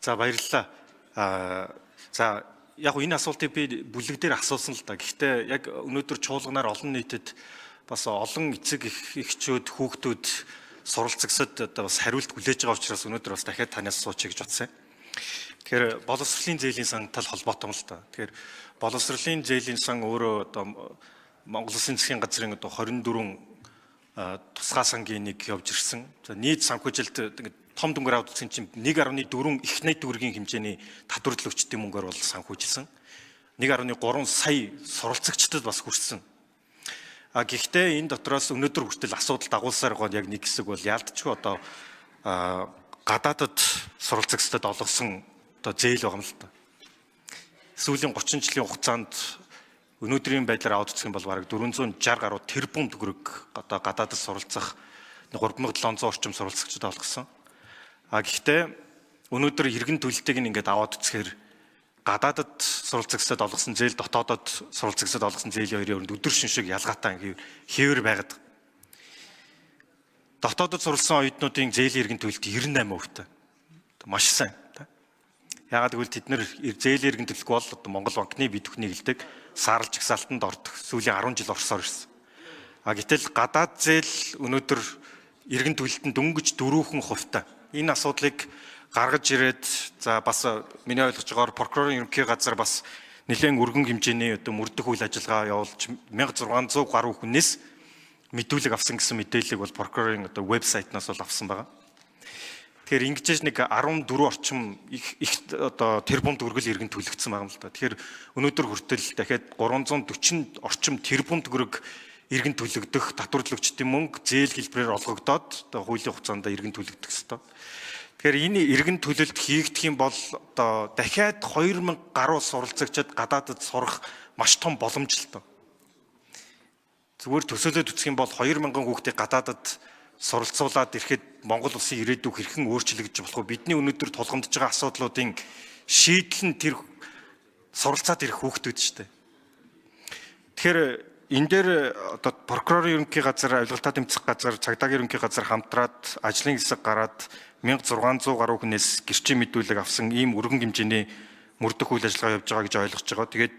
За, баярлалаа. За, яг энэ асуултыг би бүлэг дээр асуусан л да. Гэхдээ яг өнөөдөр чуулганаар олон нийтэд бас олон эцэг эхчүүд, хүүхдүүд суралцагсад одоо бас хариулт хүлээж байгаа учраас өнөөдөр бас дахиад танаас асуучих гэж бодсон юм. Тэгэхээр боловсролын зээлийн сан тал холбоотой юм л да. Тэгэхээр боловсролын зээлийн сан өөрөө одоо Монгол Улсын засгийн газрын одоо 24 тусгай сангийн нэг явж ирсэн. За, нийт санхүүжилт ингээд том дүнгээр аваад үзсэн чинь 1.4 их найт төгрөгийн хэмжээний татварлөгчдийн мөнгөөр бол санхүүжилсэн. 1.3 сая суралцагчдад бас хүрсэн. А гэхдээ энэ дотроос өнөөдөр хүртэл асуудал дагуулсаар байгаа яг нэг хэсэг бол яалтчгүй одоо гадаадад суралцагчдад олгосон одоо зээл байгаа юм л да. Сүүлийн 30 жилийн хугацаанд өнөөдрийн байдлаар аваад үзэх юм бол бараг 460 гаруй тэрбум төгрөг одоо гадаадад суралцах 3700 орчим суралцагчдад олгосон. А гэхдээ өнөөдөр иргэн төлөлтийг ингээд аваад үзэхээр гадаадад суралцагчдад олгосон зээл, дотоодод суралцагчдад олгосон зээлийн хоёрын өрөнд өдөр шин шиг ялгаатай ингээд хэвэр байгаад. Дотоодод суралцсан оюутнуудын зээлийн иргэн төлөлт 98%-тай. Маш сайн. Яагаад гэвэл тэд нэр зээлийн иргэн төлөхгүй бол одоо Монгол банкны бид бүхний хэлдэг саарл жагсаалтанд ордог. Сүүлийн 10 жил орсоор ирсэн. А гэтэл гадаад зээл өнөөдөр иргэн төлөлтөнд дөнгөж 4 хувьтай. Энэ асуудлыг гаргаж ирээд, за, бас миний ойлгож байгаагаар прокурорын ерөнхий газар бас нэлээд өргөн хэмжээний одоо мөрдөх үйл ажиллагаа явуулж 1600 гаруй хүнээс мэдүүлэг авсан гэсэн мэдээллийг бол прокурорын одоо вебсайтнаас бол авсан байгаа. Тэгэхээр ингэж нэг 14 орчим их их одоо тэрбум төгрөгөл иргэн төлөгдсөн байгаа юм л да. Тэгэхээр өнөөдөр хүртэл дахиад 340 орчим тэрбум төгрөг иргэн төлөгдөх татварлөгчдийн мөнгө зээл хэлбэрээр олгогдоод одоо хуулийн хугацаанд иргэн төлөгдөх ёстой. Тэгэхээр энэ иргэн төлөлт хийгдэх юм бол одоо дахиад 2000 гаруй суралцагчид гадаадад сурах маш том боломжтой. Зүгээр төсөөлөд үзэх юм бол 2000 хүүхдийг гадаадад суралцуулаад ирэхэд Монгол улсын ирээдүй хэрхэн өөрчлөгдөж болох вэ? Бидний өнөөдөр тулгамдж байгаа асуудлуудын шийдэл нь тэр суралцаад ирэх хүүхдүүд шүү дээ. Тэгэхээр энэ дээр одоо прокурорын ерөнхий газар, авилгалтай тэмцэх газар, цагдаагийн ерөнхий газар хамтраад ажлын хэсэг гараад 1600 гаруй хүнээс гэрчийн мэдүүлэг авсан ийм өргөн хэмжээний мөрдөх үйл ажиллагаа явж байгаа гэж ойлгож байгаа. Тэгээд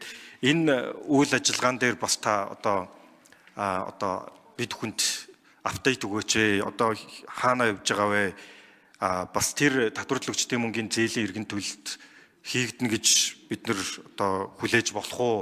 энэ үйл ажиллагаан дээр бас та одоо бид хүнд update өгөөч ээ. Одоо хаана явж байгаа вэ? Бас тэр татварлөгчдийн мөнгөний зээлийн иргэн төлөлт хийгдэнэ гэж бид нар одоо хүлээж болох уу?